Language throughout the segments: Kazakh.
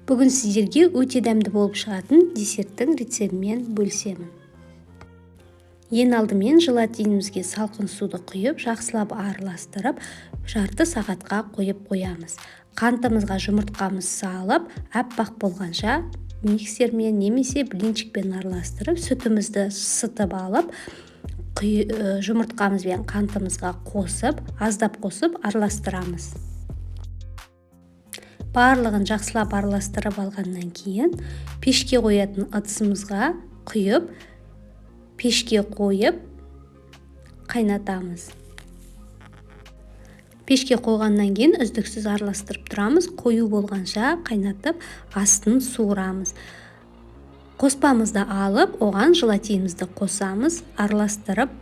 Бүгін сіздерге өте дәмді болып шығатын десерттің рецептімен бөлісемін. Ең алдымен желатинімізге салқын суды құйып, жақсылап араластырып, жарты сағатқа қойып қоямыз. Қантымызға жұмыртқамыз салып, аппақ болғанша миксермен немесе блинчикпен араластырып, сүтімізді сытып алып, жұмыртқамыз бен қантымызға қосып, аздап қосып араластырамыз. Барлығын жақсылап араластырып алғаннан кейін пешке қоятын ыдысымызға құйып, пешке қойып қайнатамыз. Пешке қойғаннан кейін үздіксіз араластырып тұрамыз. Қою болғанша қайнатып, астын суырамыз. Қоспамызды алып, оған желатинімізді қосамыз, араластырып,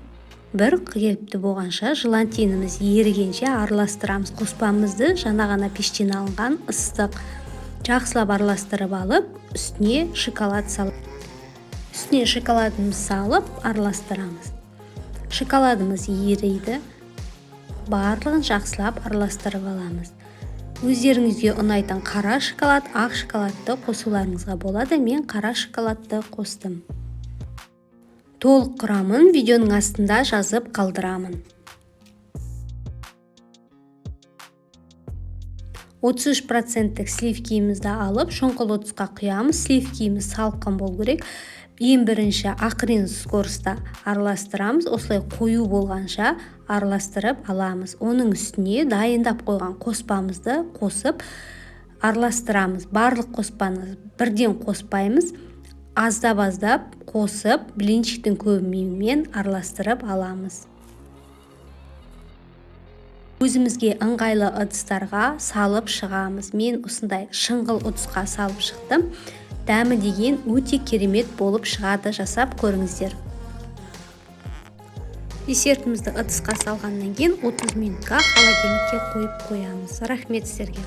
бір келіпті болғанша, желатиніміз ерігенше араластырамыз. Қоспамызды жаңа ғана пештен алынған ыстық жақсылап араластырып алып, үстіне шоколад салып, үстіне шоколадымызды салып араластырамыз. Шоколадымыз ериді. Барлығын жақсылап араластырып аламыз. Өздеріңізге ұнайтын қара шоколад, ақ шоколадты қосуларыңызға болады. Мен қара шоколадты қостым. Толық құрамын видеоның астында жазып қалдырамын. 33%-тік сливкиімізді алып, шоңқыл ыдысқа құямыз. Сливкиіміз салқын болу керек. Ең бірінші ақырын скоростта араластырамыз. Осылай қою болғанша араластырып аламыз. Оның үстіне дайындап қойған қоспамызды қосып араластырамыз. Барлық қоспаны бірден қоспаймыз. Аздап-аздап қосып, блинчиктің көмегімен араластырып аламыз. Өзімізге ыңғайлы ыдыстарға салып шығамыз. Мен осындай шыңғыл ыдысқа салып шықтым. Дәмі деген өте керемет болып шығады, жасап көріңіздер. Десертімізді ыдысқа салғаннан кейін 30 минутқа холодильникке қойып қоямыз. Рахмет сіздерге.